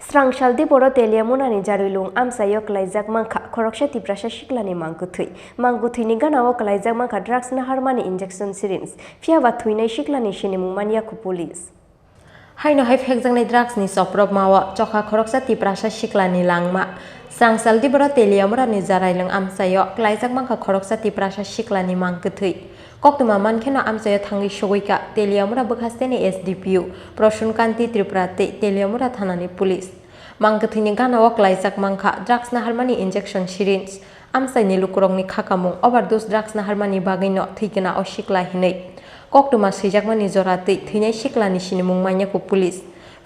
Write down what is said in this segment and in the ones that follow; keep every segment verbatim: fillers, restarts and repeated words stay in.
Srang sal diboro Teliamurani Jaroilung amchaio kwlaijak mankha khoroksa Tiprasa siklani mang kwthwi. Mang kwthwini ganao kwlaijak mankha drugs naharmani injection syringe. Phiyaba thwinai siklani sinimung manyakhu police. Haino hai phekjaknai drugsni chopropmao chokha khoroksa Tiprasa siklani langma. Srang sal diboro Teliamurani Jaroilung amchaio kwlaijak mankha khoroksa Tiprasa siklani mang kwthwi. Koktwma mankheno amchaio thangwi sogwikha Teliamura bwkhasteni S D P O Prosun Kanti Tripura tei Teliamura thanani police. Mang kwthwini ganao kwlaijak mankha drugs naharmani injection syringe. Amchaini lukurokni khakamung overdose drugs naharmani bagwino thwikna o sikla hinwi koktwma swijakmani jora twi thwinai siklani sinimung manyakhu police.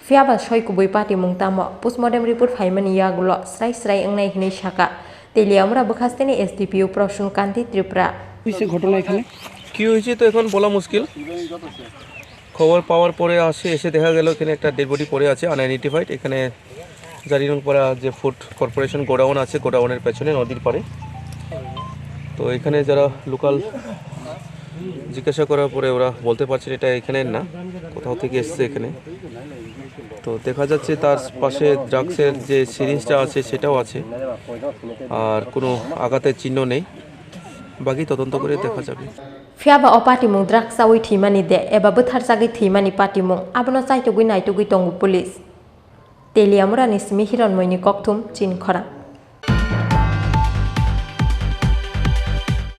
Phiyaba soi kubui patimung tamo postmortem report phaimani yagulo srai srai wngnai hinwi sakha Teliamura bwkhasteni S D P O Prosun Kanti Tripura. হয়েছে ঘটনা এখানে? কি হয়েছে তো এখন বলা মুশকিল। খবর পাওয়ার পরে আসে, এসে দেখা গেল এখানে একটা ডেড বডি পড়ে আছে আনআইডেন্টিফাইড। এখানে জারিরংপাড়া যে ফুড কর্পোরেশন গোডাউন আছে, গোডাউনের পেছনে নদীর পাড়ে। তো এখানে যারা লোকাল জিজ্ঞাসা করার পরে ওরা বলতে পারছেন এটা এখানের না, কোথাও থেকে এসছে এখানে। তো দেখা যাচ্ছে তার পাশে ড্রাগসের যে সিরিঞ্জটা আছে সেটাও আছে, আর কোনো আঘাতের চিহ্ন নেই। বাকি তদন্ত করে দেখা যাবে। Phiyaba o patimung drugs chawi thwimani de eba bwtharjagwi thwimani patimung, abono chaitugwi naitugwi tongo police. Teliamurani simi Hironmoini kokthum chini khorang.